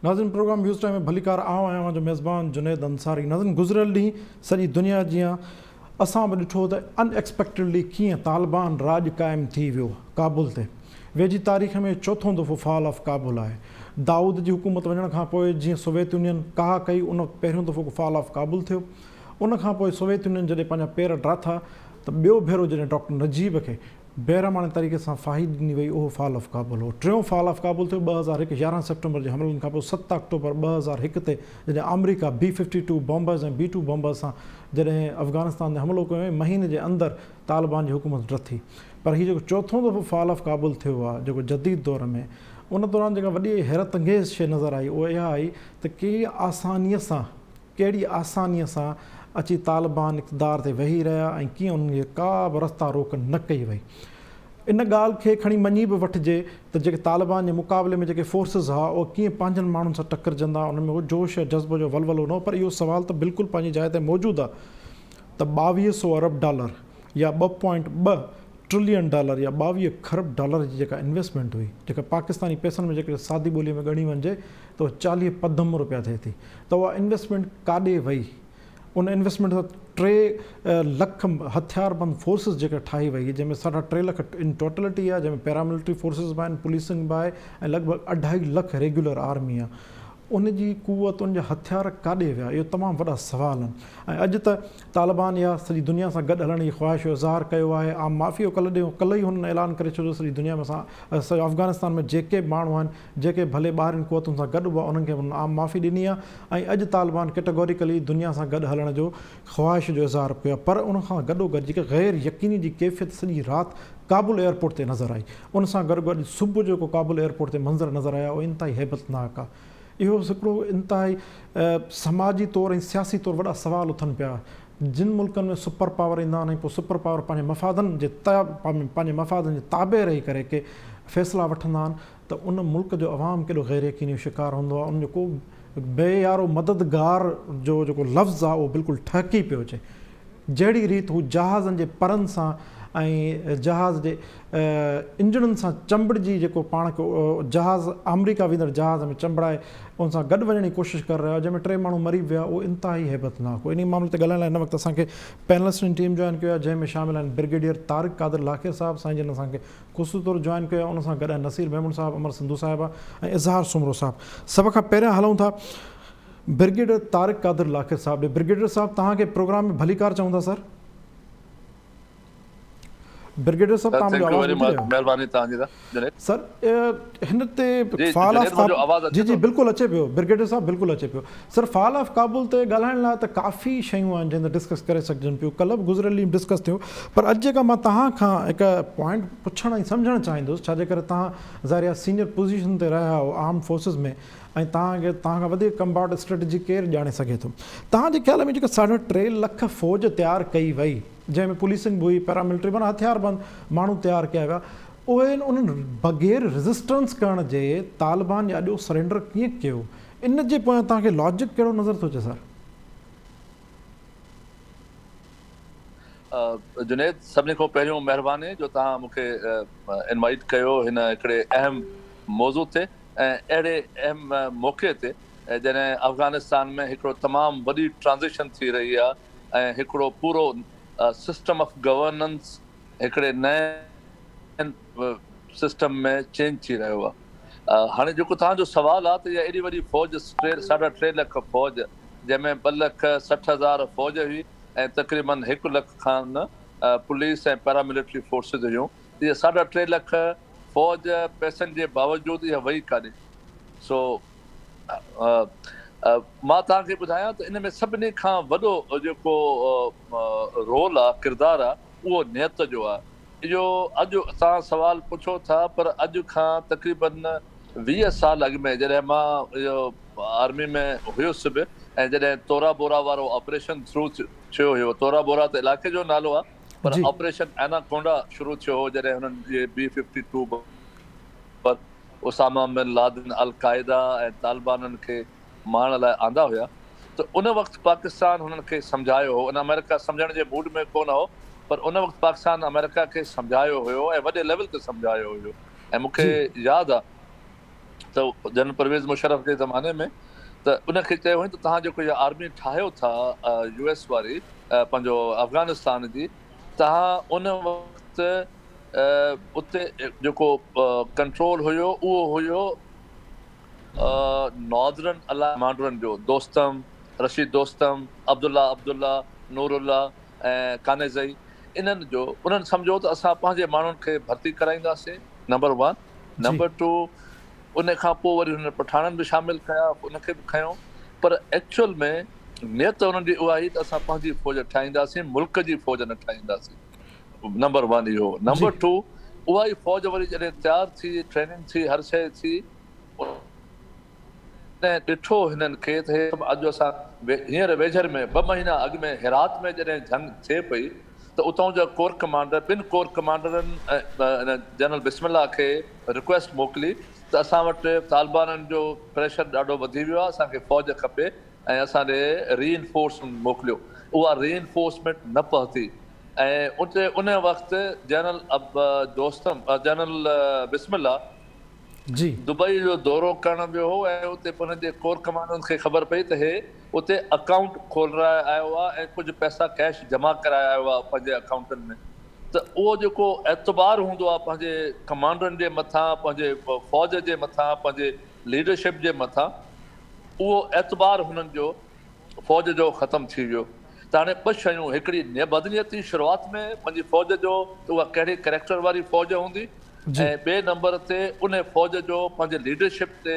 ناظرين programme waves time ۾ ڀليڪار آئون آهيان اوهان جو ميزبان جنيد انصاري. ناظرين گذريل ڏينهن سڄي دنيا جيان اسان به ڏٺو ته ان ايڪسپيڪٽيڊلي ڪيئن طالبان راڄ قائم ٿي ويو ڪابل تي. ويجهي تاريخ ۾ چوٿون دفعو فال آف ڪابل آهي. دائود جي حڪومت وڃڻ کان پوء جيئن سوويت يونين ڪاهه ڪئي ان پهريون دفعو فال آف ڪابل ٿيو. ان کان پوء سوويت يونين جڏهن پنهنجا پير ڊاٿا ته ٻيو ڀيرو جڏهن ڊاڪٽر نجيب کي بيرحماڻي طريقي سان ڦاهي ڏني وئي اهو فال آف ڪابل هو. ٽيون فال آف ڪابل ٿيو 2001 11 سيپٽمبر جي حملن کان پوء 7 آڪٽوبر 2001 تي جڏهن آمريڪا B fifty two bombers ۽ B two bombers سان جڏهن افغانستان تي حملو ڪيو ۽ مهيني جي اندر طالبان جي حڪومت ڊٿي. پر هي جيڪو چوٿون دفعو فال آف ڪابل ٿيو آهي جيڪو جديد دور ۾ ان دوران جيڪا وڏي حيرت انگيز شيء نظر آئي اها اها آئي ته ڪيئن آسانيء سان ڪهڙي آسانيء سان اچي طالبان اقتدار تي ويهي رهيا ۽ ڪيئن انهن کي ڪا به رستا روڪ نه ڪئي وئي. ان ڳالهه کي کڻي مڃي به وٺجي ته جيڪي طالبان جي مقابلي ۾ جيڪي فورسز هئا اهي ڪيئن پنهنجن ماڻهن سان ٽڪرجندا، انهن ۾ اهو جوش يا جذبو جو ولولو نه هو پر اهو سوال ته بلڪل پنهنجي جاء تي موجود آهي ته 22 سو ارب ڊالر يا 2.2 ٽرلين ڊالر يا 22 کرب ڊالر جي جيڪا انويسٽمينٽ هئي جيڪا پاڪستاني پئسن ۾ جيڪڏهن سادي ٻوليء ۾ ڳڻي وڃجي ته اها 40 پدم روپيا ٿئي ٿي ته اها انويسٽمينٽ ڪاڏي وئي؟ ان انويسٽمينٽ سان 3 لک هٿياربند فورسز جيڪا ٺاهي وئي جنهن ۾ ساڍا 3 لک ان ٽوٽلٽي آهي جنهن ۾ پيراملٽري فورسز به آهن پوليسنگ به آهي ۽ لڳ ڀڳ اڍائي لک ريگيولر آرمي آهي ان جي قوت ان جا هٿيار ڪاڏي ويا اهو تمام وڏا سوال آهن ۽ اڄ ته طالبان يا سڄي دنيا سان گڏ هلڻ جي خواهش جو اظهار ڪيو آهي عام معافي جو ڪلهه ڏينهن ڪلهه ئي هنن اعلان ڪري ڇڏيو سڄي دنيا ۾ اسان افغانستان ۾ جيڪي به ماڻهو آهن جيڪي ڀلي ٻاهرين قوتن سان گڏ هئا انهن کي هنن عام معافي ڏني آهي ۽ اڄ طالبان ڪيٽيگوريڪلي دنيا سان گڏ هلڻ جو خواهش جو اظهار ڪيو آهي پر ان کان گڏوگڏ جيڪا غير يقيني جي ڪيفيت سڄي رات ڪابل ايئرپورٽ تي نظر آئي ان سان گڏوگڏ صبح جو جيڪو ڪابل ايئرپورٽ تي منظر نظر آيا اهو انتهائي هيبتناڪ آهي اهو هڪڙو انتهائي سماجي طور ۽ سياسي طور وڏا سوال اٿن پيا جن ملڪن ۾ سپر پاور ايندا آهن ۽ پوء سپر پاور پنهنجي مفادن جي پنهنجي مفادن جي تابع رهي ڪري ڪي فيصلا وٺندا آهن ته ان ملڪ جو عوام ڪيڏو غير يقيني جو شڪار هوندو آهي ان جو ڪو بي يارو مددگار جو جيڪو لفظ آهي اهو بلڪل ٺهڪي پيو اچي جهڙي ريت هو جهازن جي پرن سان ۽ جهاز جي انجڻن سان چنبڙجي جيڪو پاڻ کي جهاز آمريڪا ويندڙ جهاز ۾ چنبڙائي ان سان گڏ وڃڻ جي ڪوشش ڪري رهيا هئا جنهن ۾ 3 ماڻهو مري به ويا اهو انتهائي هيبتناڪ هو انهي معاملي تي ڳالهائڻ لاء هن وقت اسان کي پينلسٽن ٽيم جوائن ڪيو آهي جنهن ۾ شامل آهن برگيڊيئر طارق قادر لاکير صاحب سائين جن اسان کي خصوصي طور جوائن ڪيو آهي ان سان گڏ آهن نصير ميمڻ صاحب امر سنڌو صاحبه ۽ اظهار سومرو صاحب سڀ کان پهريان هلون ٿا برگيڊيئر طارق قادر لاکير صاحب ڏي برگيڊيئر صاحب توهان کي پروگرام ۾ ڀليڪار چئون ٿا سر برگيڊيئر صاحب سر توهان thank منهنجو يو آواز ويري ٻڌي مچ رهيا آهيو مهرباني توهان جي جنيد سر هن تي جي فال جنيد آف منهنجو آواز جي اچي جي ٿو بلڪل اچي پيو برگيڊيئر صاحب بلڪل اچي پيو سر فال آف ڪابل تي ڳالهائڻ لاء ته ڪافي شيون آهن جنهن تي ڊسڪس ڪري سگهجن پيون ڪلهه به گذريل ڏينهن ڊسڪس ٿيو پر اڄ جيڪا مان توهان کان هڪ پوائنٽ پڇڻ ۽ سمجهڻ چاهيندس ڇا جي ڪري توهان ظاهر آهي سينيئر پوزيشن تي رهيا آهيو آرمڊ فورسز ۾ ۽ توهان کي توهان کان وڌيڪ ڪمباٽ اسٽريٽجي ڪير ڄاڻي سگهي ٿو. توهان جي خيال ۾ جيڪا ساڍا 3 لک فوج تيار ڪئي وئي جنهن ۾ پوليسنگ به هئي پيرا ملٽري معنيٰ هٿياربند ماڻهو تيار ڪيا ويا اهي انهن بغير ريزسٽنس ڪرڻ جي طالبان جي آڏو سرينڊر ڪيئن ڪيو ان جي پويان توهان کي لاجڪ ڪهڙو نظر ٿو اچي سر؟ جنيد سڀني کان پهريون مهرباني جو توهان مون کي انوائيٽ ڪيو هن هڪڙي اهم موضوع تي ۽ اهڙي اهم موقعي تي جڏهن افغانستان ۾ هڪڙو تمام وڏي ٽرانزيشن ٿي رهي آهي ۽ هڪڙو پورو سسٽم آف گورننس هڪڙي نئين سسٽم ۾ چينج ٿي رهيو آهي. هاڻي جيڪو توهان جو سوال آهي ته اها ايڏي وڏي فوج ساڍا 3 لک فوج جنهن ۾ 2 لک 60 هزار فوج هئي ۽ تقريبن 1 لک کن پوليس ۽ پيرا ملٽري فورسز هيون اهي ساڍا 3 لک فوج پئسن جي باوجود اها وئي ڪاڏي؟ سو مان توهان کي ٻڌايان ته ان ۾ سڀني کان وڏو جيڪو رول آ ڪردار آ اهو نيت جو آ. اهو اڄ توهان سوال پڇو ٿا پر اڄ کان تقريبن 20 سال اڳ ۾ جڏهن مان اهو آرمي ۾ هيس به ۽ جڏهن تورا بورا وارو آپريشن شروع ٿيو هيو تورا بورا ته علائقي جو نالو آ پر آپريشن ايناڪونڊا شروع ٿيو هو جڏهن هنن جي B fifty two bomber Osama bin Laden al-Qaeda ۽ طالبانن کي مارڻ لاء آندا هيا ته ان وقت پاڪستان هنن کي سمجهايو هو ان آمريڪا سمجهڻ جي موڊ ۾ ڪونه هو پر ان وقت پاڪستان آمريڪا کي سمجهايو هيو ۽ وڏي ليول تي سمجهايو هيو ۽ مون کي ياد آ ته جنرل پرويز مشرف جي زماني ۾ ته ان کي چيو هئائين ته توهان جيڪو اها آرمي ٺاهيو ٿا يو ايس واري پنهنجو افغانستان جي توهان ان وقت اتي جيڪو ڪنٽرول هيو اهو هيو ناردرن الاء ڪمانڊرن جو دوستم، رشيد دوستم، عبدالله عبدالله، نور الله ۽ قانعزئي انهن جو انهن سمجهيو ته اسان پنهنجي ماڻهن کي ڀرتي ڪرائينداسين نمبر ون نمبر ٽو ان کان پوء وري هنن پٺاڻن به شامل ڪيا ان کي به کنيو پر ايڪچوئل ۾ نيت انهن جي اها هئي ته اسان پنهنجي فوج ٺاهينداسين ملڪ جي فوج نه ٺاهينداسين نمبر ون اهو نمبر ٽو اها ئي فوج وري جڏهن تيار ٿي ٽريننگ ٿي هر شيء ٿي جڏهن ڏٺو هنن کي ته هي سڀ اڄ اسان هينئر ويجهر ۾ ٻه مهينا اڳ ۾ هرات ۾ جڏهن جنگ ٿئي پئي ته اتان جا ڪور ڪمانڊر ٻن ڪور ڪمانڊرن جنرل بسم الله کي رڪويسٽ موڪلي ته اسان وٽ طالبانن جو پريشر ڏاڍو وڌي ويو آهي اسان کي فوج کپي ۽ اسان ڏي ري انفورسمينٽ موڪليو اها ري انفورسمينٽ نه پهتي ۽ اتي ان وقت جنرل دوستم جنرل بسم الله جي. دبئي جو دورو ڪرڻ ويو هو ۽ اتي انهن جي ڪور ڪمانڊرن کي خبر پئي ته هي اتي اڪائونٽ کولرائي آيو آهي ۽ ڪجهه پئسا ڪيش جمع ڪرائي آيو آهي پنهنجي اڪائونٽن ۾ ته اهو جيڪو اعتبار هوندو آهي پنهنجي ڪمانڊرن جي مٿان پنهنجي فوج جي مٿان پنهنجي ليڊرشپ جي مٿان اهو اعتبار هنن جو فوج جو ختم ٿي ويو ته هاڻي ٻه شيون هڪڙي بدنيتي شروعات ۾ پنهنجي فوج جو ته اها ڪهڙي ڪريڪٽر واري فوج هوندي ۽ ٻئي نمبر تي ان فوج جو پنهنجي ليڊرشپ تي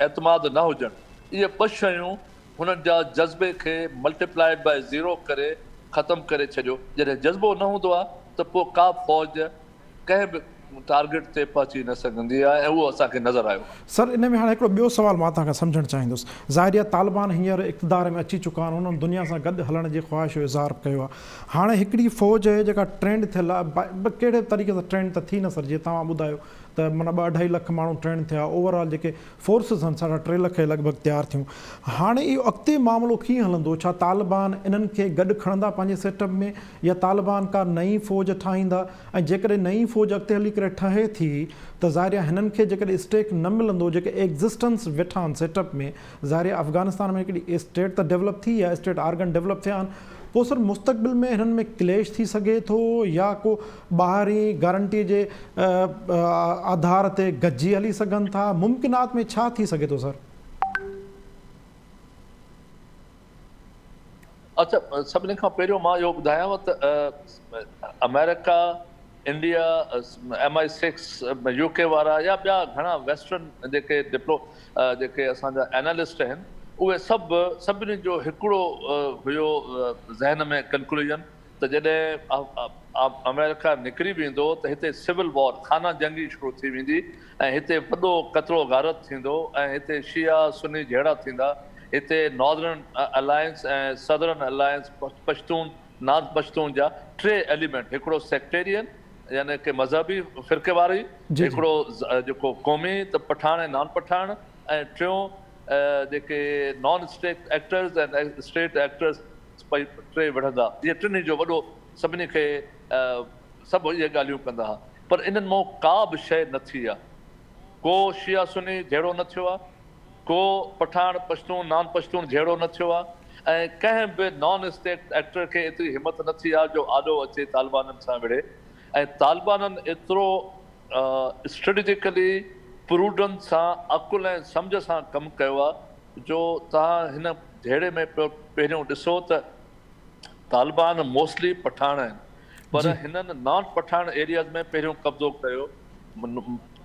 اعتماد نه هجڻ، اهي ٻه شيون هنن جا جذبي کي ملٽيپلائيڊ باء زيرو ڪري ختم ڪري ڇڏيو، جڏهن جذبو نه هوندو آهي ته پوء ڪا فوج ڪنهن به ٽارگيٽ تي پهچي نه سگهندي آهي ۽ اهو اسان کي نظر آيو آهي. سر ان ۾ هاڻي هڪڙو ٻيو سوال مان توهان کان سمجهڻ چاهيندس. ظاهر آهي طالبان هينئر اقتدار ۾ اچي چڪا آهن انهن دنيا سان گڏ هلڻ جي خواهش جو اظهار به ڪيو آهي. هاڻي هڪڙي فوج اهي جيڪا ٽرينڊ ٿيل آهي ڪهڙي به طريقي سان ٽرينڊ ته ٿي نه سگهجي توهان ٻڌايو ته معنيٰ ٻه اڍائي لک ماڻهو ٽرينڊ ٿيا اوور آل جيڪي فورسز آهن ساڍا ٽي لک جي لڳ ڀڳ تيار ٿيون هاڻي اهو اڳتي معاملو ڪيئن هلندو ڇا طالبان انهن کي گڏ کڻندا پنهنجي سيٽ اپ ۾ يا طالبان ڪا نئين فوج ٺاهيندا ۽ جيڪڏهن نئين فوج اڳتي هلي ڪري ٺهي ٿي ته ظاهر آهي هنن کي جيڪڏهن اسٽيڪ نه ملندو جيڪي ايگزسٽنس ويٺا آهن سيٽ اپ ۾ ظاهر آهي افغانستان ۾ هڪڙي اسٽيٽ ته ڊولپ ٿي آهي اسٽيٽ آرگن ڊولپ ٿيا آهن پوء سر مستقبل ۾ هنن ۾ ڪليش ٿي سگهي ٿو يا ڪو ٻاهرين گارنٽي جي آڌار تي گڏجي هلي سگهن ٿا ممڪنات ۾ ڇا ٿي سگهي ٿو سر؟ اڇا سڀني کان پهريون مان اهو ٻڌايانو ته آمريڪا India, M I six, U K وارا يا ٻيا گهڻا ويسٽرن جيڪي ڊپلو جيڪي اسان جا اينالسٽ آهن اهي سڀ سڀني جو هڪڙو هيو ذهن ۾ ڪنڪلوزن ته جڏهن آمريڪا نڪري ويندو ته هتي سول وار خانه جنگي شروع ٿي ويندي ۽ هتي وڏو قتل و غارت ٿيندو ۽ هتي شيعا سني جهيڙا ٿيندا هتي northern alliance ۽ southern alliance Pashtun non Pashtun جا ٽي ايليمينٽ هڪڙو سيڪٽيرين يعني ڪي مذهبي فرقيواري، هڪڙو جيڪو قومي ته پٺاڻ ۽ نان پٺاڻ ۽ ٽيون جيڪي non state actors ۽ state actors پئي ٽي وڙهندا. اهي ٽنهي جو وڏو سڀني کي سڀ اهي ڳالهيون ڪندا ها پر انهن مون ڪا به شيء نه ٿي آ. ڪو شيعا سني جهيڙو نه ٿيو آ. ڪو پٺاڻ پشتون نان پشتون جهيڙو نه ٿيو آ ۽ ڪنهن به نان اسٽيٽ ايڪٽر کي ايتري همت نه ٿي آ جو آڏو اچي طالبانن سان وڙهي ۽ طالبانن ايترو اسٽريٽجيڪلي پروڊنس سان عقل ۽ سمجهه سان ڪم ڪيو آ جو توهان هن جهيڙي ۾ پهريون ڏسو ته طالبان موسٽلي پٺاڻ آهن پر هنن نان پٺاڻ ايرياز ۾ پهريون قبضو ڪيو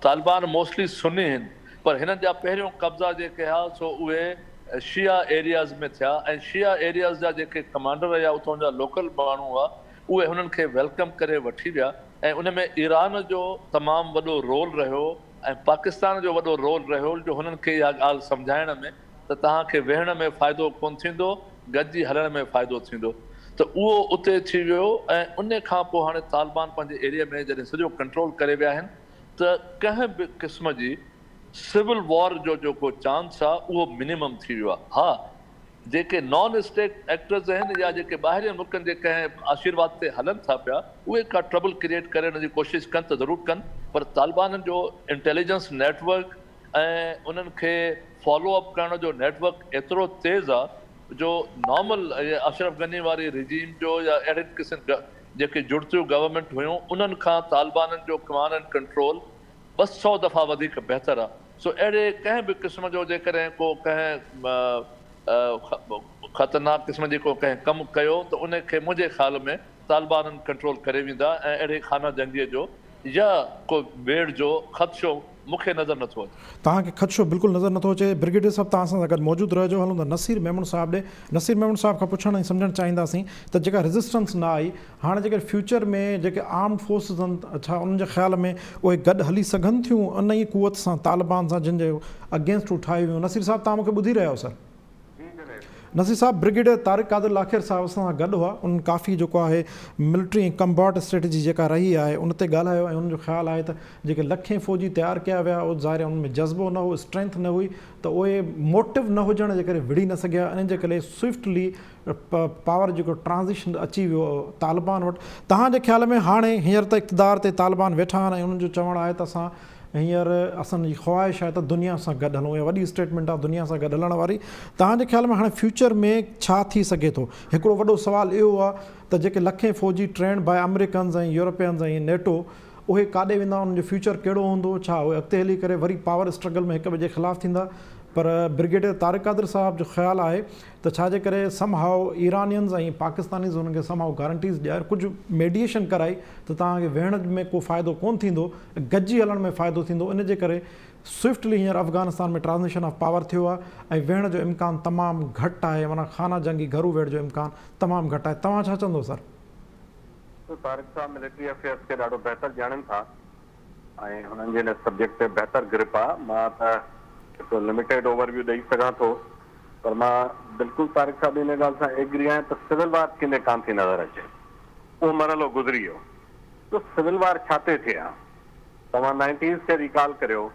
طالبان موسٽلي سني هن پر هنن جا پهريون قبضا جيڪي ها سو اهي شيعا ايرياز ۾ ٿيا ۽ شيعا ايرياز جا جيڪي ڪمانڊر يا اتان جا لوڪل ماڻهو هئا اهي هنن کي welcome ڪري وٺي ويا ۽ ان ۾ ايران جو تمام وڏو رول رهيو ۽ پاڪستان جو وڏو رول رهيو جو هنن کي اها ڳالهه سمجهائڻ ۾ ته توهان کي ويهڻ ۾ فائدو ڪونه ٿيندو گڏجي هلڻ ۾ فائدو ٿيندو ته اهو اتي ٿي ويو ۽ ان کان پوء هاڻي طالبان پنهنجي ايريا ۾ جڏهن سڄو ڪنٽرول ڪري ويا آهن ته ڪنهن به قسم جي سول وار جو جيڪو چانس آ اهو منيمم ٿي ويو آ ها جيڪي نان اسٽيٽ ايڪٽرز آهن يا جيڪي ٻاهرين ملڪن جي ڪنهن آشيرواد تي هلن ٿا پيا اهي ڪا ٽربل ڪريئيٽ ڪرڻ جي ڪوشش ڪن ته ضرور ڪن پر طالبانن جو انٽيليجنس نيٽ ورڪ. ۽ انهن کي فالو اپ ڪرڻ جو نيٽ ورڪ ايترو تيز آ جو نارمل اشرف غني واري رجيم جو يا اهڙين قسم جيڪي جڙتيون گورنمينٽ هيون انهن کان طالبانن جو ڪمانڊ اينڊ ڪنٽرول 200 دفعا وڌيڪ بهتر آ. سو اهڙي ڪنهن به قسم جو جيڪڏهن ڪو ڪنهن خطرناڪ قسم جي ڪو ڪنهن ڪم ڪيو ته ان کي منهنجي خيال ۾ طالبانن ڪنٽرول ڪري ويندا ۽ اهڙي خانه جنگيء جو يا ڪو ويڙهه جو خدشو مون کي نظر نٿو اچي. توهان کي خدشو بلڪل نظر نٿو اچي. برگيڊيئر صاحب توهان اسان سان گڏ موجود رهجو. هلون ٿا نصير ميمڻ صاحب ڏي. نصير ميمڻ صاحب کان پڇڻ ۽ سمجهڻ چاهينداسين ته جيڪا ريزسٽنس نه آئي هاڻي جيڪڏهن فيوچر ۾ جيڪي آرمڊ فورسز آهن ڇا انهن جي خيال ۾ اهي گڏ هلي سگهن ٿيون ان ئي قوت سان طالبان سان جن جي اگينسٽ هو ٺاهي ويون. نصير صاحب توهان مون کي ٻڌي رهيا آهيو سر. نصير صاحب برگيڊيئر طارق قادر لاکير صاحب اسان سان گڏ هئا انهن ڪافي جيڪو آهي ملٽري ۽ ڪمباٽ اسٽريٽجي جيڪا رهي آهي ان تي ڳالهايو ۽ انهن جو خيال آهي ته جيڪي لکين فوجي تيار ڪيا ويا اهو ظاهر آهي انهن ۾ جذبو نه هو اسٽرينٿ نه هئي ته اهي موٽو نه هجڻ جي ڪري وڙهي نه سگهيا انهن جي ڪري سوئفٽلي پاور جيڪو ٽرانزيشن اچي ويو طالبان وٽ توهان جي خيال ۾ هاڻي هينئر ته اقتدار تي طالبان ويٺا آهن ۽ انهن جو چوڻ آهي ته اسان هينئر اسان جي خواهش آهي ته دنيا سان گڏ هلون اها وڏي اسٽيٽمينٽ آهي دنيا سان گڏ هلڻ واري توهان جي خيال ۾ هاڻي فيوچر ۾ ڇا ٿي سگهي ٿو هڪڙو وڏو سوال اهو آهي ته جيڪي لکين فوجي ٽرينڊ باء آمريڪنز ۽ يورپينز ۽ نيٽو اهي ڪاڏي ويندا انهن جو فيوچر ڪهڙو هوندو ڇا اهي اڳتي هلي ڪري وري پاور اسٽرگل ۾ هڪ ٻئي جي خلاف ٿيندا پر برگيڊيئر طارق قادر صاحب جو خيال آهي ته ڇا جي ڪري سم هاء ايرانينز ۽ پاڪستانيز انهن کي سم هاء گارنٽيز ڏياري ڪجهه ميڊيئيشن ڪرائي ته توهان کي ويهڻ ۾ ڪو فائدو ڪونه ٿيندو گڏجي هلڻ ۾ فائدو ٿيندو ان جي ڪري سوئفٽلي هينئر افغانستان ۾ ٽرانزيشن آف پاور ٿيو آهي ۽ ويهڻ جو امڪان تمام گهٽ آهي معنيٰ خانه جنگي گهرو ويڙهه جو امڪان تمام گهٽ آهي توهان ڇا چوندو سر؟ طارق صاحب ملٽري افيئرس کي ڏاڍو بهتر ڄاڻن ٿا. ۽ هنن جي ان سبجيڪٽ تي بهتر گرپ آ. مان ته هڪ لميٽيڊ اوور ويو ڏئي سگهان ٿو پر مان بلڪل طارق صاحب ان ڳالهه سان ايگري آهيان ته سول وار ٿيندي ڪانه ٿي نظر اچي. اهو مرحلو گذري ويو. ته سول وار ڇا تي ٿئي ها؟ توهان نائنٽيز کي ريڪال ڪريو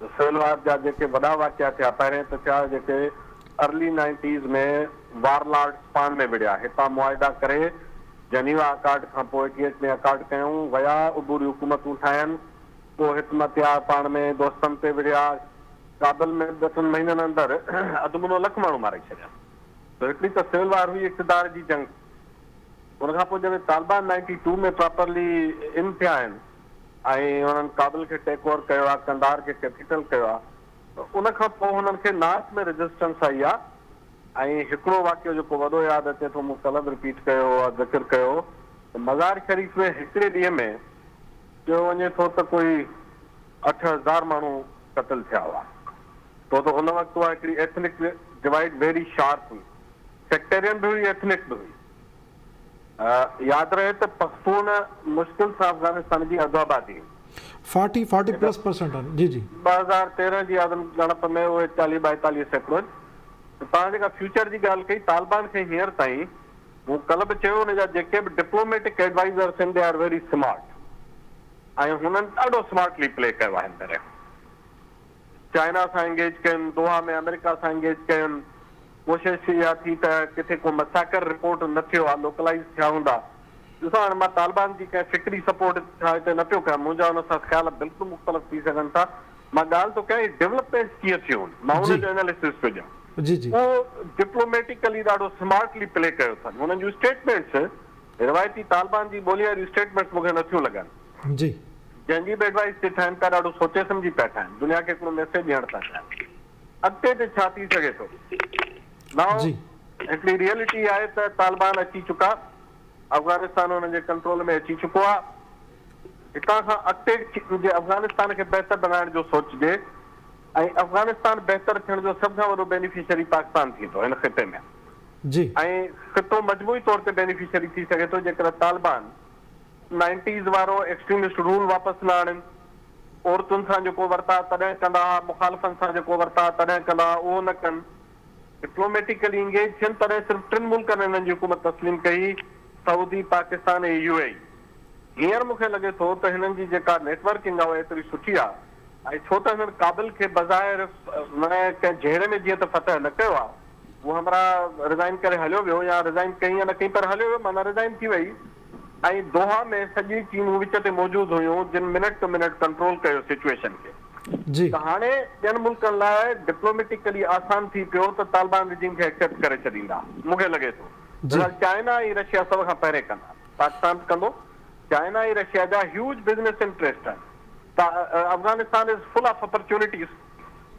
ته سول وار جا جيڪي وڏا واقعا ٿيا پهرين ته ٿيا جيڪي ارلي نائنٽيز ۾ وار لارڊس پاڻ ۾ وڙهيا هتان معاهدا ڪري جنيوا اڪارڊ کان پوء ايٽي ايٽ ۾ اڪارڊ ڪيائون، ويا عبوري حڪومتون ٺاهين، پوء حڪمتيار پاڻ ۾ دوستن تي وڙهيا، ڪابل ۾ ٻه ٽن مهينن اندر اڌ منو لک ماڻهو مارائي ڇڏيا. سو هڪڙي ته سول وار هئي اقتدار جي جنگ. ان کان پوء جڏهن طالبان نائنٽي ٽو ۾ پراپرلي ان ٿيا آهن ۽ انهن ڪابل کي ٽيڪ اوور ڪيو آهي، قنڌار کي ڪيپيٽل ڪيو آهي ته ان کان پوء هنن کي نارٿ ۾ ريزسٽنس آئي آهي. ۽ هڪڙو واقعو جيڪو وڏو ياد اچي ٿو مون ڪلهه به رپيٽ ڪيو هو ذڪر ڪيو هو ته مزار شريف ۾ هڪڙي ڏينهن ۾ چيو وڃي ٿو ته ڪوئي 8000 ماڻهو قتل ٿيا هئا ڇو ته ان وقت اها هڪڙي ايٿنڪ ڊوائيڊ ويري شارپ هئي سيڪٽيرين به هئي ايٿنڪ به هئي ياد رهي ته پختون مشڪل سان افغانستان جي اڌ آبادي هئي. فارٽي، فارٽي پلس پرسنٽ آهن. جي جي. 2013 جي آدم ڳڻپ ۾ اهي چاليهه ٻائيتاليهه سيڪڙو آهن. ته توهان جيڪا فيوچر جي ڳالهه ڪئي طالبان کي هينئر تائين مون ڪلهه به چيو ان جا جيڪي به ڊپلوميٽڪ ايڊوائيزرس آهن the are very smart ۽ هنن ڏاڍو سمارٽلي پلي ڪيو آهي هن طرح. چائنا سان انگيج ڪين، دوحا ۾ آمريڪا سان انگيج ڪين، ڪوشش اها ٿي ته ڪٿي ڪو مساڪر رپورٽ نه ٿيو آ، لوڪلائيز ٿيا هوندا. ڏسو هاڻي مان طالبان جي ڪنهن فڪري سپورٽ ڇا هتي نه پيو ڪيان، منهنجا ان سان خيال بلڪل مختلف ٿي سگهن ٿا. مان ڳالهه ٿو ڪيان هي ڊولپمينٽس ڪيئن ٿيون آهن، مان ان جو ايناليسز پيو ڏيان. اهو ڊپلوميٽيڪلي ڏاڍو سمارٽلي پلي ڪيو اٿن. هنن جون اسٽيٽمينٽس روايتي طالبان جي ٻولي واريون اسٽيٽمينٽس مون کي نٿيون لڳن. جنهن جي به ايڊوائيس تي ٺاهين پيا ڏاڍو سوچي سمجهي پيا ٺاهين دنيا کي هڪڙو ميسيج ڏيڻ ٿا چاهين اڳتي تي ڇا ٿي سگهي ٿو نائو هڪڙي ريئلٽي آهي ته طالبان اچي چڪا افغانستان انهن جي ڪنٽرول ۾ اچي چڪو آهي هتان کان اڳتي جي افغانستان کي بهتر بنائڻ جو سوچجي ۽ افغانستان بهتر ٿيڻ جو سڀ کان وڏو بينيفشري پاڪستان ٿيندو هن خطي ۾ ۽ خطو مجموعي طور تي بينيفشري ٿي سگهي ٿو جيڪڏهن طالبان نائنٽيز وارو ايڪسٽريمسٽ رول واپس نه آڻين، عورتن سان جيڪو ورتاء تڏهن ڪندا ها، مخالفن سان جيڪو ورتاء تڏهن ڪندا ها، اهو نه ڪن، ڊپلوميٽيڪلي انگيج ٿين، تڏهن صرف ٽن ملڪن هنن جي حڪومت تسليم ڪئي، سعودي، پاڪستان ۽ يو اي اي. هينئر مون کي لڳي ٿو ته هنن جي جيڪا نيٽ ورڪنگ آهي اها ايتري سٺي آهي ۽ ڇو ته هنن ڪابل کي بظاهر معنيٰ ڪنهن جهيڙي ۾ جيئن ته فتح نه ڪيو آهي، هو همراهه رزائن ڪري هليو ويو يا رزائن ڪئي يا نه ڪئي پر هليو ويو معنيٰ رزائن ٿي وئي ۽ دوحا ۾ سڄي ٽيمون وچ تي موجود هيون جن منٽ ٽو منٽ ڪنٽرول ڪيو سچوئيشن کي. جي. ته هاڻي ٻين ملڪن لاء ڊپلوميٽيڪلي آسان ٿي پيو ته طالبان رجيم کي ايڪسيپٽ ڪري ڇڏيندا مون کي لڳي ٿو. جي. بهرحال چائنا ۽ رشيا سڀ کان پهرين ڪندا. پاڪستان به ڪندو. چائنا ۽ رشيا جا هيوج بزنس انٽريسٽ آهن ته Afghanistan is full of opportunities.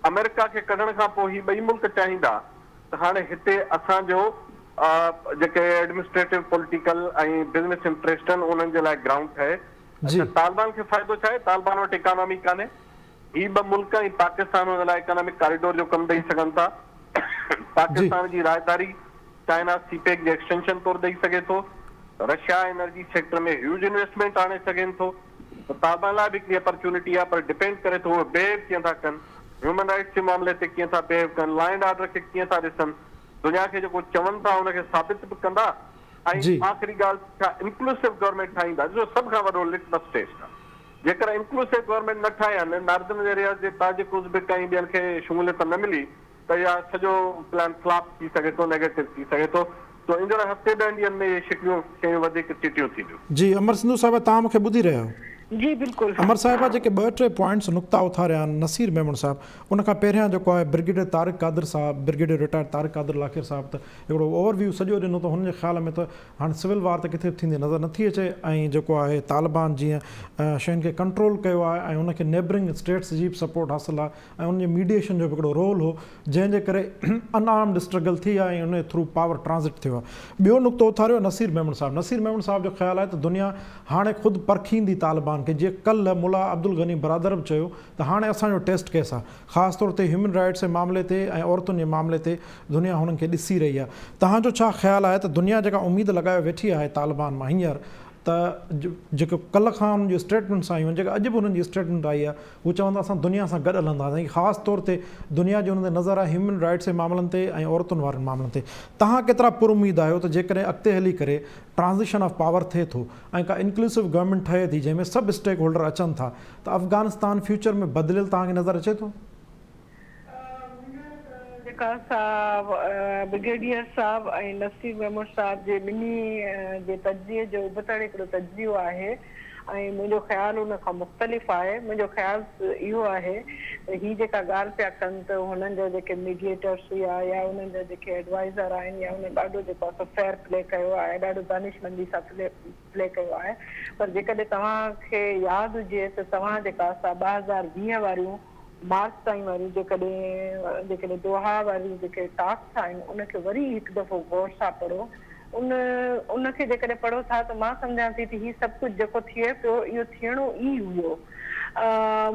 آمريڪا کي ڪڍڻ کان پوء هي ٻئي ملڪ چاهيندا ته هاڻي هتي اسان جو جيڪي ايڊمنسٽريٽو، پوليٽيڪل ۽ بزنس انٽريسٽ آهن انهن جي لاء گرائونڊ ٺهي. جي. اڇا طالبان کي فائدو ڇا آهي؟ طالبان وٽ اڪانامي ڪانهي. هي ٻه ملڪ ۽ پاڪستان ان لاء اڪانامڪ ڪاريڊور جو ڪم ڏئي سگهن ٿا. جي. پاڪستان جي راهداري چائنا سي پيڪ جي ايڪسٽينشن طور ڏئي سگهي ٿو. رشيا انرجي سيڪٽر ۾ هيوج انويسٽمينٽ آڻي سگهين ٿو. ته طالبان لاء به هڪڙي اپرچونٽي آهي پر ڊپينڊ ڪري ٿو اهي بيهيو ڪيئن ٿا ڪن، هيومن رائٽس جي معاملي تي ڪيئن ٿا بيهيو ڪن، لا اينڊ آرڊر کي ڪيئن ٿا ڏسن، دنيا کي جيڪو چون ٿا ان کي ثابت به ڪندا ۽ جي. آخري ڳالهه ڇا انڪلوسو گورنمينٽ ٺاهيندا؟ ڏسو سڀ کان وڏو لٽمس ٽيسٽ آهي جيڪر انڪلوسو گورنمينٽ نه ٺاهين، ناردرن ايرياز جي تاجڪ، ازبڪ ۽ ٻين کي شموليت نه ملي ته اها سڄو پلان فلاپ ٿي سگهي ٿو، نيگيٽو ٿي سگهي ٿو. سو ايندڙ هفتي ڏهن ڏينهن ۾ اهي شڪليون شيون وڌيڪ چٽيون ٿينديون. جي امر سنڌو صاحبه توهان مون کي ٻڌي رهيا آهيو. جي بلڪل. امر صاحبه جيڪي ٻه ٽي پوائنٽس نقطا اٿاريا آهن نصير ميمڻ صاحب ان کان پهريان جيڪو آهي برگيڊيئر طارق قادر صاحب برگيڊيئر رٽائرڊ طارق قادر لاکير صاحب ته هڪڙو اوور ويو سڄو ڏنو ته هن جي خيال ۾ ته هاڻي سول وار ته ڪٿي به ٿيندي نظر نٿي اچي ۽ جيڪو آهي طالبان جيئن شين کي ڪنٽرول ڪيو آهي ۽ ان کي نيبرنگ اسٽيٽس جي به سپورٽ حاصل آهي ۽ ان جي ميڊيئيشن جو به هڪڙو رول هو جنهن جي ڪري ان آرمڊ اسٽرگل ٿي آهي ۽ ان جي ٿرو پاور ٽرانزٽ ٿيو آهي. ٻيو نقطو اٿاريو آهي نصير ميمڻ صاحب. نصير ميمڻ صاحب جو خيال آهي ته دنيا هاڻي خود پرکيندي طالبان کي جيئن ڪلهه ملا عبدالغني برادر به چيو ته هاڻي اسان جو ٽيسٽ ڪيس آهي خاص طور تي هيومن رائيٽس جي معاملي تي ۽ عورتن جي معاملي تي دنيا هنن کي ڏسي رهي آهي. توهان جو ڇا خيال آهي ته دنيا جيڪا اميد لڳايو ويٺي آهي طالبان مان هينئر ته جيڪو ڪلهه کان انهن جون اسٽيٽمينٽس آيون آهن جيڪا اڄ به انهن جي اسٽيٽمينٽ آئي آهي هو چون ٿا اسان دنيا سان گڏ هلنداسين ۽ خاص طور تي دنيا جي انهن تي نظر آهي هيومن رائيٽس جي معاملن تي ۽ عورتن وارن معاملن تي توهان ڪيترا پر اميد آهيو ته جيڪڏهن اڳتي هلي ڪري ٽرانزيشن آف پاور ٿئي ٿو ۽ ڪا انڪلوسو گورنمينٽ ٺهي ٿي جنهن ۾ سڀ اسٽيڪ هولڊر اچن ٿا ته افغانستان فيوچر ۾ بدليل توهان کي نظر اچي ٿو؟ هينئر ته جيڪا سا برگيڊيئر صاحب ۽ نصير محمود صاحب جي ٻنهي جي تجزيي جو ابتڙ هڪڙو تجزيو آهي ۽ منهنجو خيال ان کان مختلف آهي. منهنجو خيال اهو آهي ته هي جيڪا ڳالهه پيا ڪن ته هنن جا جيڪي ميڊيئيٽرس هيا يا انهن جا جيڪي ايڊوائيزر آهن يا انهن ڏاڍو جيڪو آهي سو فيئر پلي ڪيو آهي ڏاڍو دانشمندي سان پلي ڪيو آهي پر جيڪڏهن توهان کي ياد هجي ته توهان جيڪا سا 2020 واريون مارچ تائين واريون جيڪڏهن جيڪڏهن دوحا واريون جيڪي ٽاسڪس آهن ان کي وري هڪ دفعو غور سان پڙهو ان ان کي جيڪڏهن پڙهو ٿا ته مان سمجهان ٿي ته هي سڀ ڪجهه جيڪو ٿئي پيو اهو ٿيڻو ئي هيو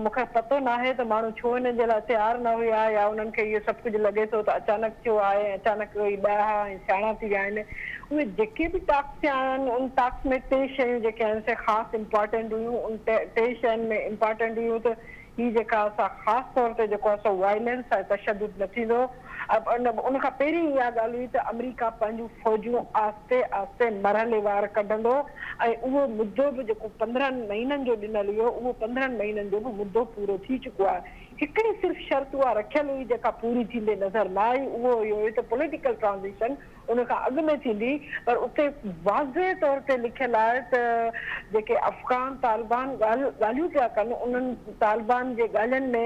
مون کي پتو ناهي ته ماڻهو ڇو ان جي لاء تيار نه هيا يا انهن کي اهو سڀ ڪجهه لڳي ٿو ته اچانڪ ٿيو آهي ۽ اچانڪ اهي ڏاها ۽ سياڻا ٿي ويا آهن اهي جيڪي به ٽاسڪس ٿيا آهن ان ٽاسڪ ۾ ٽي شيون جيڪي آهن سي خاص امپارٽنٽ هيون ان ٽي شين ۾ امپارٽنٽ هيون ته هي جيڪا سا خاص طور تي جيڪو آهي سو وائلنس ۽ تشدد نه ٿيندو. ان کان پهرين اها ڳالهه هئي ته آمريڪا پنهنجون فوجون آهستي آهستي مرحليوار ڪڍندو ۽ اهو مدو به جيڪو 15 مهينن جو ڏنل هيو اهو 15 مهينن جو به مدو پورو ٿي چڪو آهي. هڪڙي صرف شرط اها رکيل هئي جيڪا پوري ٿيندي نظر نه آئي اهو اهو هيو ته پوليٽيڪل ٽرانزيشن ان کان اڳ ۾ ٿيندي پر اتي واضح طور تي لکيل آهي ته جيڪي افغان طالبان ڳالهيون پيا ڪن انهن طالبان جي ڳالهين ۾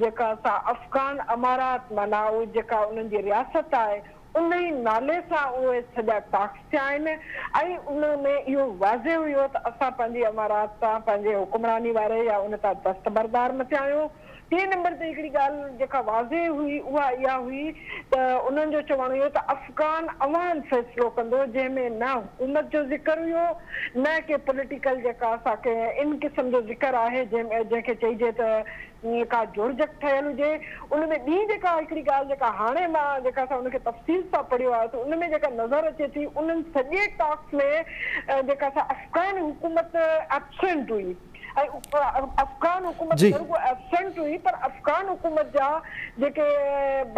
جيڪا سا افغان امارات معنيٰ اهي جيڪا انهن جي رياست آهي ان ئي نالي سان اهي سڄا ٽاڪس ٿيا آهن ۽ ان ۾ اهو واضح هيو ته اسان پنهنجي امارات تان پنهنجي حڪمراني واري يا ان تان دستبردار نه ٿيا آهيون. ٽئين نمبر تي هڪڙي ڳالهه جيڪا واضح هئي اها اها هئي ته انهن جو چوڻ هيو ته افغان عوام فيصلو ڪندو جنهن ۾ نه حڪومت جو ذڪر هيو نه ڪي پوليٽيڪل جيڪا اسان کي ان قسم جو ذڪر آهي جنهن جنهن کي چئجي ته ڪا جوڙجڪ ٺهيل هجي ان ۾ ٻي جيڪا هڪڙي ڳالهه جيڪا هاڻي مان جيڪا اسان ان کي تفصيل سان پڙهيو آهي ته ان ۾ جيڪا نظر اچي ٿي انهن سڄي ٽاڪس ۾ جيڪا سا افغان حڪومت ابسنٽ هئي. ۽ افغان حڪومت نه رڳو ابسنٽ هئي پر افغان حڪومت جا جيڪي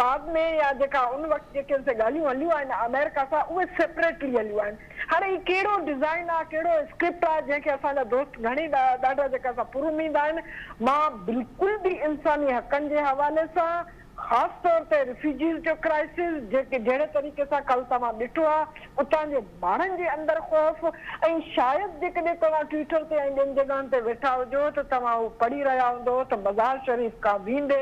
بعد ۾ يا جيڪا ان وقت جيڪي ان سان ڳالهيون هليون آهن آمريڪا سان اهي سيپريٽلي هليون آهن. هاڻي هي ڪهڙو ڊزائن آهي ڪهڙو اسڪرپٽ آهي جنهن کي اسان جا دوست گهڻي ڏاڍا جيڪا سا پر اميد آهن. مان بلڪل به انساني حقن جي حوالي سان. خاص طور تي ريفيوجيز جو ڪرائسز جيڪي جهڙي طريقي سان ڪالهه توهان ڏٺو آ اتان جي ماڻهن جي اندر خوف ۽ شايد جيڪڏهن توهان ٽوئيٽر تي ۽ ٻين جڳهن تي ويٺا هجو ته توهان اهو پڙهي رهيا هوندو ته مزار شريف کان ويندي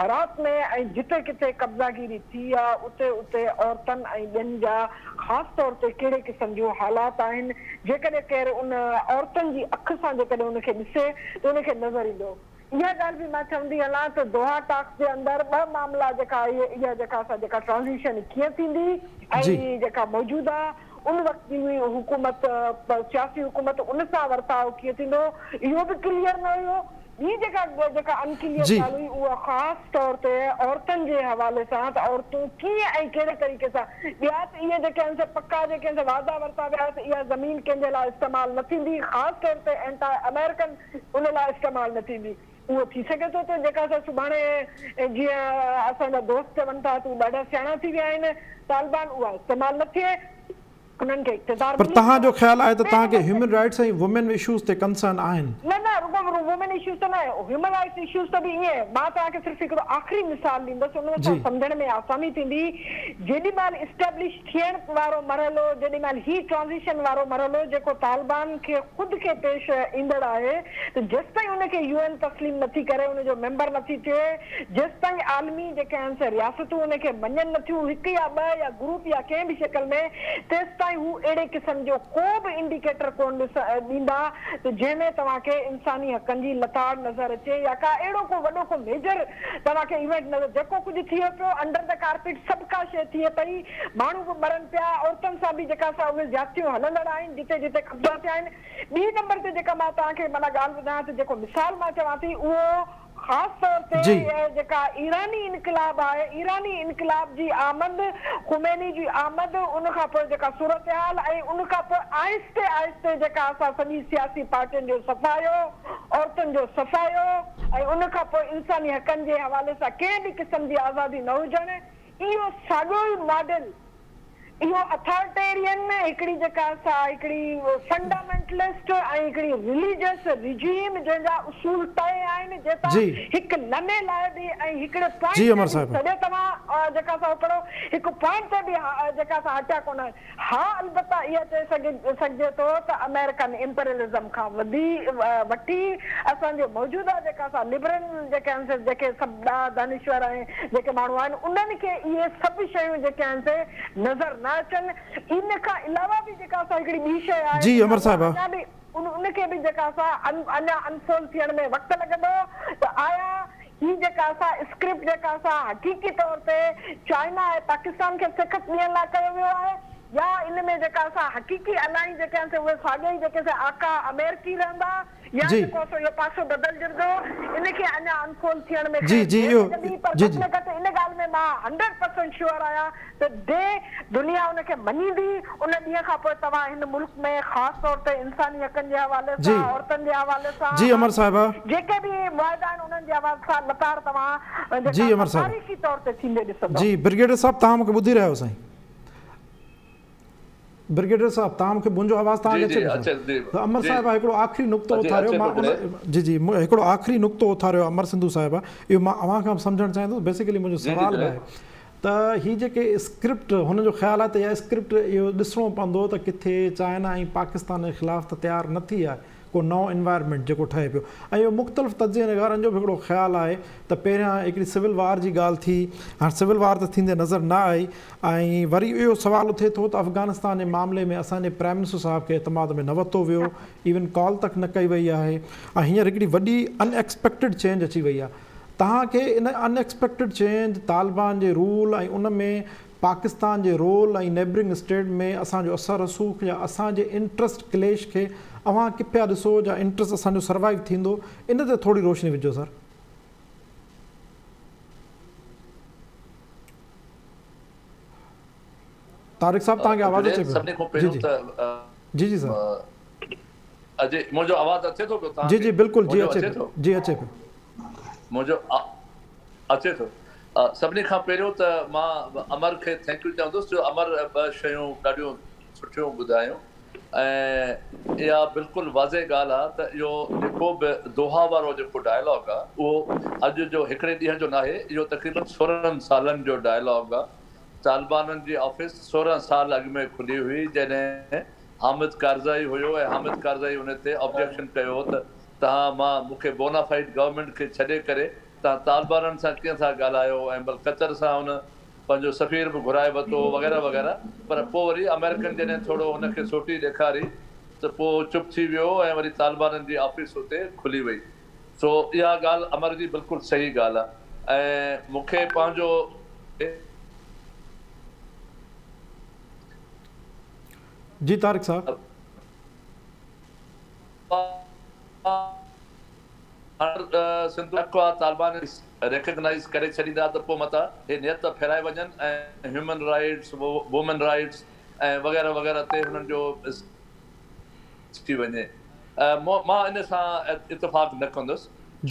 هرات ۾ ۽ جتي ڪٿي قبضاگيري ٿي آ اتي اتي عورتن ۽ ٻين جا خاص طور تي ڪهڙي قسم جون حالات آهن جيڪڏهن ڪير ان عورتن جي اک سان جيڪڏهن ان کي ڏسي ته ان کي نظر ايندو. اها ڳالهه به مان چوندي هلان ته دوحا ٽاڪس جي اندر ٻه معاملا جيڪا اهي اها جيڪا اسان جيڪا ٽرانزيشن ڪيئن ٿيندي ۽ جيڪا موجوده ان وقت جي هئي حڪومت سياسي حڪومت ان سان ورتاء ڪيئن ٿيندو اهو به ڪليئر نه هيو ٻي جيڪا جيڪا ان ڪليئر ڳالهه هئي اها خاص طور تي عورتن جي حوالي سان ته عورتون ڪيئن ۽ ڪهڙي طريقي سان ٻيا ته اهي جيڪي آهن سي پڪا جيڪي آهن سي وعدا ورتا ويا ته اها زمين ڪنهن جي لاء استعمال نه ٿيندي خاص طور تي اينٽاء امريڪن ان لاء استعمال نه ٿيندي. اهو ٿي سگهي ٿو ته جيڪا سا سڀاڻي جيئن اسان جا دوست چون ٿا ته هو ڏاڍا سياڻا ٿي ويا آهن طالبان اها استعمال نه ٿئي انهن کي اقتدار پر ملي توهان ويو جو خيال آهي ته ٻئي توهان کي نمبر تي. هيومن رائٽس ۽ وومين اشوز تي ڪنسرن آهن. نه نه رڳو وومين اشوز ته نه هيومن رائٽس اشوز ته به ائين مان توهان کي صرف هڪڙو آخري مثال ڏيندس ان سان سمجهڻ ۾ آساني ٿيندي جيڏي مهل اسٽيبلش ٿيڻ وارو مرحلو، جيڏي مهل هي ٽرانزيشن وارو مرحلو جيڪو طالبان کي خود کي پيش ايندڙ آهي ته جيستائين ان کي يو اين تسليم نٿي ڪري، ان جو ميمبر نٿي ٿئي، جيستائين عالمي جيڪي آهن سي رياستون ان کي مڃن نٿيون هڪ يا ٻه يا گروپ يا ڪنهن به شڪل ۾ تيستائين هو اهڙي قسم جو ڪو به انڊيڪيٽر ڪونه ڏيندا ته جنهن ۾ توهان کي انساني حقن جي لتاڙ نظر اچي يا ڪا اهڙو ڪو وڏو ڪو ميجر توهان کي ايونٽ نظر جيڪو ڪجهه ٿئي پيو انڊر the carpet سڀ ڪا شيء ٿئي پئي ماڻهو به مرن پيا عورتن سان به جيڪا سا اهي زيادتيون هلندڙ آهن جتي جتي قبضا ٿيا آهن ٻي نمبر تي جيڪا مان توهان کي معنيٰ ڳالهه ٻڌايان ته جيڪو مثال مان چوان ٿي اهو خاص طور تي جيڪا ايراني انقلاب آهي ايراني انقلاب جي آمد خميني جي آمد ان کان پوء جيڪا صورتحال ۽ ان کان پوء آهستي آهستي جيڪا اسان سڄي سياسي پارٽين جو صفايو عورتن جو صفايو ۽ ان کان پوء انساني حقن جي حوالي سان ڪنهن به قسم جي آزادي نه هجڻ، اهو ساڳيو ئي ماڊل، اهو اٿارٽيرين هڪڙي جيڪا سا هڪڙي فنڊامينٽلسٽ ۽ هڪڙي رليجس رجيم جنهن جا اصول طئي آهن، جنهن تان هڪ لمحي لاء به ۽ هڪڙي پوائنٽ تي به سڄي توهان جيڪا سا اهو پڙهو هڪ پوائنٽ تي به جيڪا سا هٽيا ڪونه آهن. ها البته اها چئي سگهجي ٿو ته آمريڪن امپريلزم کان وڌي وٺي اسان جي موجوده جيڪا سا لبرل جيڪي آهن سي جيڪي سڀ ڏاها دانشور ۽ جيڪي ماڻهو آهن انهن کي اهي سڀ شيون جيڪي آهن سي نظر نه اچن ان کان علاوه به جيڪا سا هڪڙي ٻي شيء آهي جي امر صاحبه. اڃا به ان کي به جيڪا سا اڃا انفولڊ ٿيڻ ۾ وقت لڳندو ته آيا هي جيڪا سا اسڪرپٽ جيڪا سا حقيقي طور تي چائنا ۽ پاڪستان کي سيکت ڏيڻ لاء ڪيو ويو آهي يا ان ۾ جيڪا سا حقيقي الائين جيڪي آهن سي اهي ساڳيا ئي جيڪي سي آقا آمريڪي رهندا يا جيڪو سو اهو پاسو بدلجندو ان کي اڃا انفولڊ ٿيڻ ۾ خير دير لڳندي پر گهٽ ۾ گهٽ ان ڳالهه ۾ مان هنڊريڊ پرسنٽ شوئر آهيان ته the دنيا ان کي مڃيندي، ان ڏينهن کان پوء توهان هن ملڪ ۾ خاص طور تي انساني حقن جي حوالي سان، عورتن جي حوالي سان، جي امر صاحبه. جيڪي به معاهدا آهن انهن جي حوالي سان لتاڙ توهان جيڪا امر صاحبه. تاريخي طور تي ٿيندي ڏسندؤ. جي برگيڊيئر صاحب توهان مون کي ٻڌي رهيا آهيو سائين. برگيڊيئر صاحب توهان مون کي منهنجو آواز توهان کي اچي پيو ته امر صاحب هڪڙو آخري نقطو اٿاريو مان جي جي هڪڙو آخري نقطو اٿاريو امر سنڌو صاحب اهو مان اوهان کان به سمجهڻ چاهيندس بيسيڪلي منهنجو سوال به آهي ته هي جيڪي اسڪرپٽ هن جو خيال آهي ته اها اسڪرپٽ اهو ڏسڻو پوندو ته ڪٿي چائنا ۽ پاڪستان جي خلاف ته تيار نه ٿي آهي ڪو نئون انوائرمينٽ جيڪو ٺهي پيو ۽ اهو مختلف تجزيه نگارن جو به هڪڙو خيال آهي ته پهريان هڪڙي سول وار جي ڳالهه ٿي هاڻ سول وار ته ٿيندي نظر نه آئي ۽ وري اهو سوال اٿي ٿو ته افغانستان جي معاملي ۾ اسان جي پرائم منسٽر صاحب کي اعتماد ۾ نه ورتو ويو ايون ڪال تڪ نه ڪئي وئي آهي ۽ هينئر هڪڙي وڏي ان ايڪسپيڪٽيڊ چينج اچي وئي آهي توهان کي ان ان ايڪسپيڪٽيڊ چينج، طالبان جي رول ۽ ان ۾ پاڪستان جي رول ۽ نيبرنگ اسٽيٽ ۾ اسان جو اثر رسوخ يا اسان جي انٽرسٽ ڪليش کي اوهان ڪي پيا ڏسو جا انٽرسٽ اسان جو سروائيو ٿيندو ان تي ٿوري روشني وجهو سر. طارق صاحب توهان کي آواز اچي جنيد سڀني کان پيو جي پهريون جي ته جي جي سر. اجي منهنجو آواز اچي ٿو پيو توهان جي کي جي بلڪل جي منهنجو اچي اچي پيو ٿو جي اچي پيو. منهنجو اچي ٿو سڀني کان پهريون ته مان امر کي thank you چوندس جو امر ٻه شيون ڏاڍيون سٺيون ٻڌايون. ۽ اها بلڪل واضح ڳالهه آ ته اهو جيڪو به دوحا وارو جيڪو ڊائلاگ آ اهو اڄ جو هڪڙي ڏينهن جو ناهي اهو تقريبن 16 سالن جو ڊائلاگ آ. طالبانن جي آفيس 16 سال اڳ ۾ کلي هئي جڏهن حامد ڪارزائي هيو ۽ حامد ڪارزائي ان تي آبجيڪشن ڪيو هو ته توهان مان مون کي بونافائيڊ گورنمينٽ کي ڇڏي ڪري توهان طالبانن سان ڪيئن ٿا ڳالهايو ۽ بل قطر سان ان پنهنجو سفير به گهرائي ورتو وغيره وغيره پر پوء وري آمريڪن جڏهن ٿورو هن کي سوٽي ڏيکاري ته پوء چپ ٿي ويو ۽ وري طالبانن جي آفيس اتي کلي وئي سو اها ڳالهه امر جي بلڪل صحيح ڳالهه آ ۽ مون کي پنهنجو. جي طارق صاحب. سنڌو طالبان ريڪگنائيز ڪري ڇڏيندا ته پوء متان هي نيت ڦيرائي وڃن ۽ هيومن رائيٽس وومين رائيٽس ۽ وغيره وغيره تي هنن جو ٿي وڃي مان ان سان اتفاق نه ڪندس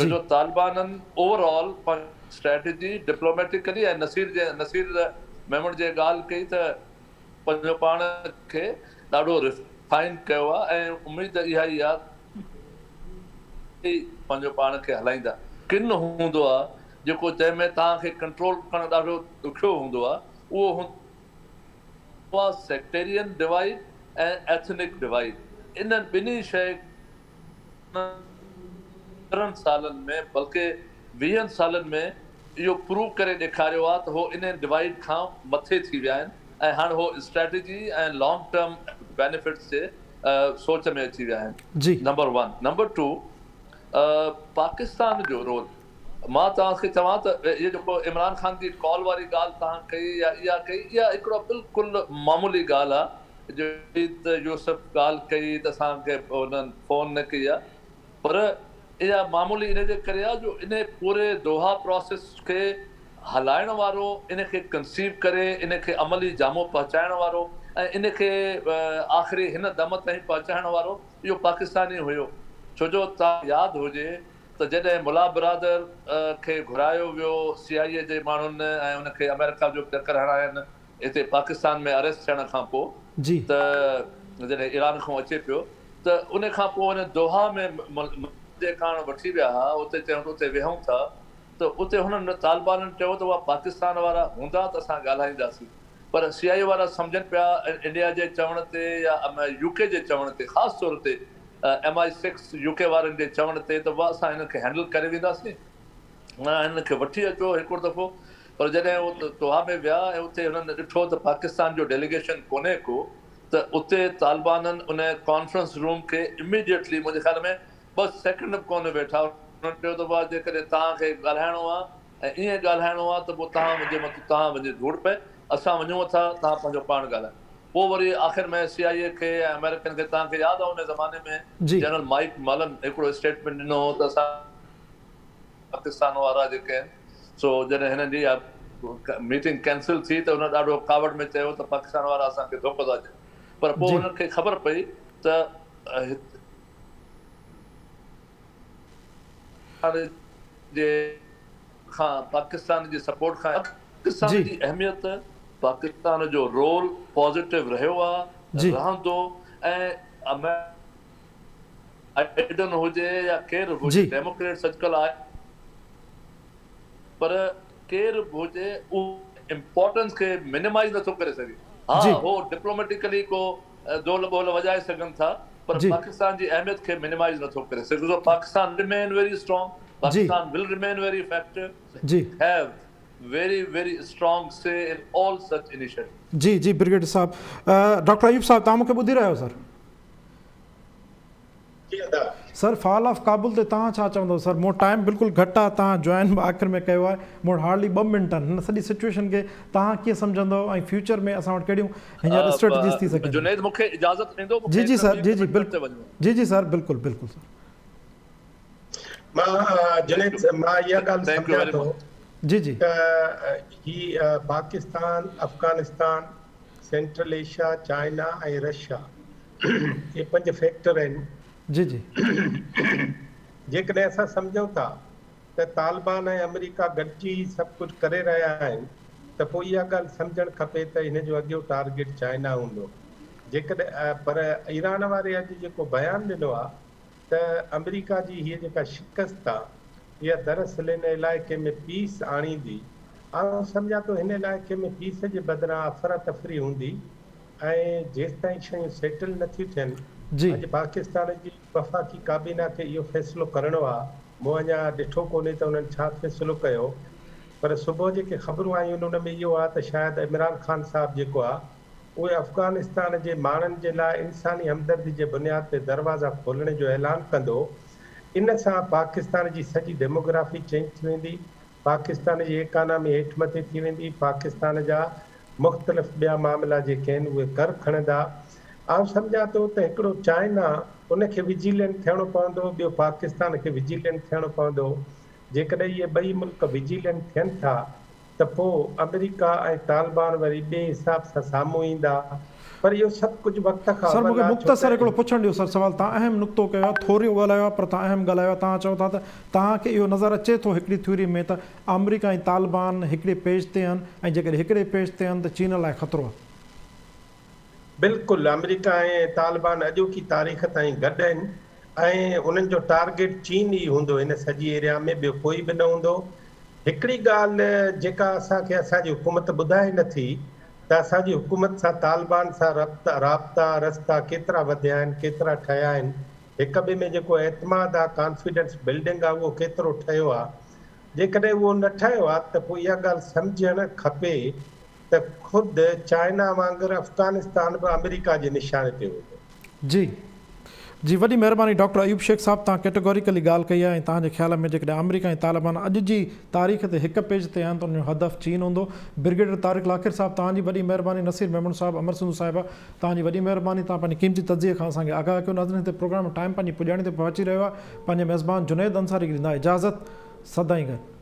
ڇو جو طالبانن اوور آل پنهنجي اسٽريٽجي ڊپلوميٽيڪلي ۽ نصير جي نصير ميمڻ جي ڳالهه ڪئي ته پنهنجو پاڻ کي ڏاڍو ريفائن ڪيو آهي ۽ اميد اها ئي آهي ته پنهنجو پاڻ کي هلائيندا. ڪن هوندو آهي جيڪو جنهن ۾ توهان کي ڪنٽرول ڪرڻ ڏاڍو ڏکيو هوندو آهي اهو هوندو آهي سيڪٽيرين ڊوائيڊ ۽ ايٿنڪ ڊوائيڊ انهن ٻنهي شيء 15 سالن ۾ بلڪه ويهن سالن ۾ اهو پروو ڪري ڏيکاريو آهي ته هو انهي ڊوائيڊ کان مٿي ٿي ويا آهن ۽ هاڻ هو اسٽريٽجي ۽ لانگ ٽرم بينيفٽس جي سوچ ۾ اچي ويا آهن number one. Number two Pakistan جو رول مان توهان کي چوان ته اهو جيڪو عمران خان جي ڪال واري ڳالهه توهان ڪئي يا اها ڪئي اها هڪڙو بلڪل معمولي ڳالهه آهي جو عيد يوسف ڳالهه ڪئي ته اسان کي انهن فون نه ڪئي آهي پر اها معمولي ان جي ڪري آهي جو انهي پوري دوحا پراسيس کي هلائڻ وارو ان کي ڪنسيو ڪري ان کي عملي جامو پهچائڻ وارو ۽ ان کي آخري هن دم تائين پهچائڻ وارو اهو پاڪستان ئي هيو ڇو جو توهان ياد هجي ته جڏهن ملا برادر کي گهرايو ويو سي آء اي جي ماڻهن ۽ ان کي آمريڪا جو به چڪر هڻاين هتي پاڪستان ۾ اريسٽ ٿيڻ کان پوء ته جڏهن ايران کان اچي پيو ته ان کان پوء ان دوحا ۾ جي ڪاڻ وٺي ويا ها اتي چيائون ته اتي ويهون ٿا ته اتي هنن طالبانن چيو ته اها پاڪستان وارا هوندا ته اسان ڳالهائينداسين پر سي آء اي وارا سمجهن پيا انڊيا جي چوڻ تي يا يو ڪي جي چوڻ تي خاص طور تي ايم I six U ڪي وارن جي چوڻ تي ته اها اسان هنن کي هينڊل ڪري وينداسين هنن کي وٺي اچو هڪڙو دفعو پر جڏهن هو دوحا ۾ ويا ۽ اتي هنن ڏٺو ته پاڪستان جو ڊيليگيشن ڪونهي ڪو ته اتي طالبانن ان ڪانفرنس روم کي اميڊيٽلي منهنجي خيال ۾ ٻه سيڪنڊ به ڪونه ويٺا انهن چيو ته بابا جيڪڏهن توهان کي ڳالهائڻو آهي ۽ ائين ڳالهائڻو آهي ته پوء توهان منهنجي مٿ توهان وڃي ڌوڙ پئي اسان وڃون ٿا توهان پنهنجو پاڻ ڳالهايو پوء وري آخر ۾ سي آء اي کي ۽ آمريڪن کي توهان کي ياد آهي ان زماني ۾ جنرل مائيڪ ملن هڪڙو اسٽيٽمينٽ ڏنو هو ته اسان پاڪستان وارا جيڪي آهن سو جڏهن هنن جي اها ميٽنگ ڪينسل ٿي ته هن ڏاڍو ڪاوڙ ۾ چيو ته پاڪستان وارا اسان کي ڌوڪو ٿا ڏين پر پوء هنن کي خبر پئي ته جي کان پاڪستان جي سپورٽ کان پاڪستان جي اهميت پاڪستان جو رول پازيٽو رهيو آهي رهندو ۽ بائيڊن هجي يا ڪير به هجي ڊيموڪريٽس اڄڪلهه آهي پر ڪير به هجي اهو امپورٽنس کي منيمائز نٿو ڪري سگهي ها هو ڊپلوميٽيڪلي ڪو دول ٻول وڄائي سگهن ٿا پر پاڪستان جي اهميت کي منيمائز نٿو ڪري سگهي so Pakistan remain very strong Pakistan will remain very effective have very very strong say in all such initiative. جي جي برگيڊيئر صاحب ڊاڪٽر ايوب صاحب توهان مون کي ٻڌي رهيا آهيو سر. جي ادا. سر فال آف ڪابل تي توهان ڇا چوندو سر مون ٽائيم بلڪل گهٽ آ توهان جوائن به آخر ۾ ڪيو آهي مون وٽ هارڊلي ٻه منٽ آهن هن سڄي سچويشن کي توهان ڪيئن سمجهندو ۽ فيوچر ۾ اسان وٽ ڪهڙيون هينئر اسٽريٽجيز ٿي سگهن ٿيون. جنيد مون کي اجازت ڏيندو مون جي کي جي هڪ سر ٻي جي جي ڪمٽمينٽ بلڪل تي وڃڻو آهي. جي جي سر بلڪل بلڪل سر. مان جنيد مان اها ڳالهه thank you سمجهان ويري ٿو مچ. جي جي. ته هي Pakistan Afghanistan central Asia, China ۽ Russia اهي پنج فيڪٽر آهن. جي جي. جيڪڏهن اسان سمجهون ٿا ته طالبان ۽ آمريڪا گڏجي هي سڀ ڪجهه ڪري رهيا آهن ته پوء اها ڳالهه سمجهڻ کپي ته هن جو اڳيون ٽارگيٽ چائنا هوندو. جيڪڏهن پر ايران واري اڄ جيڪو بيان ڏنو آ ته آمريڪا جي هيء جيڪا شڪست آ اها دراصل هن علائقي ۾ پيس آڻيندي. آئون سمجهان ٿو هن علائقي ۾ پيس جي بدران افراتفري هوندي ۽ جيستائين شيون سيٽل نه ٿيون ٿين جي. اڄ پاڪستان جي وفاقي ڪابينا کي اهو فيصلو ڪرڻو آ مون اڃا ڏٺو ڪونهي ته انهن ڇا فيصلو ڪيو پر صبح جيڪي خبرون آيون آهن ان ۾ اهو آ ته شايد عمران خان صاحب جيڪو آ اهي افغانستان جي ماڻهن جي لاء انساني همدردي جي بنياد تي دروازا کولڻ جو اعلان ڪندو، ان سان پاڪستان جي سڄي ڊيموگرافي چينج ٿي ويندي، پاڪستان جي ايڪانامي هيٺ مٿي ٿي ويندي، پاڪستان جا مختلف ٻيا معاملا جيڪي آهن اهي ڪر کڻندا. آئون سمجهان ٿو ته هڪڙو چائنا ان کي وجيلنٽ ٿيڻو پوندو، ٻيو پاڪستان کي وجيلنٽ ٿيڻو پوندو، جيڪڏهن اهي ٻئي ملڪ وجيلنٽ ٿين ٿا ته پوء آمريڪا ۽ طالبان وري ٻئي حساب سان سامهون ايندا پر اهو سڀ ڪجهه وقت کان سر اول مونکي آ ڇو مختصر ته هڪڙو پڇڻ ڏيو سر سوال تان اهم نقطو ڪيو آ ٿوريو ڳالهايو آ پر تان اهم ڳالهايو آ تان چئو ٿا ته تان کي اهو نظر اچي ٿو هڪڙي ٿيوري ۾ ته آمريڪا ۽ طالبان هڪڙي پيج تي آهن ۽ جيڪڏهن هڪڙي پيج تي آهن ته چين لاء خطرو آ. بلڪل آمريڪا ۽ طالبان اڄوڪي تاريخ تائين گڏ آهن ۽ انهن جو ٽارگيٽ چين ئي هوندو هن سڄي ايريا ۾ ٻيو ڪوئي به نه هوندو هڪڙي ڳالهه جيڪا اسان کي اسان جي حڪومت ٻڌائي نه ٿي ته اسان جي حڪومت سان طالبان سان ربط رابطا رستا ڪيترا وڌيا آهن ڪيترا ٺهيا آهن هڪ ٻئي ۾ جيڪو اعتماد آ ڪانفيڊنس بلڊنگ آ اهو ڪيترو ٺهيو آ جيڪڏهن اهو نه ٺهيو آ ته پوء اها ڳالهه سمجهڻ کپي ته خود چائنا وانگر افغانستان به آمريڪا جي نشاني تي هوندو. جي جي وڏي مهرباني ڊاڪٽر ايوب شيخ صاحب توهان ڪيٽيگوريڪلي ڳالهه ڪئي آهي ۽ توهان جي خيال ۾ جيڪڏهن آمريڪا ۽ طالبان اڄ جي تاريخ تي هڪ پيج تي آهن ته ان جو هدف چين هوندو برگيڊيئر طارق لاکير صاحب توهان جي وڏي مهرباني نصير ميمڻ صاحب امر سنڌو صاحبه توهان جي وڏي مهرباني توهان پنهنجي قيمتي تجزيي کان اسان کي آگاهه ڪيو ناظرين هتي پروگرام ٽائيم پنهنجي پڄاڻي تي پهچي رهيو آهي پنهنجي ميزبان جنيد انصاري کي ڏيندا اجازت سدائين گڏ.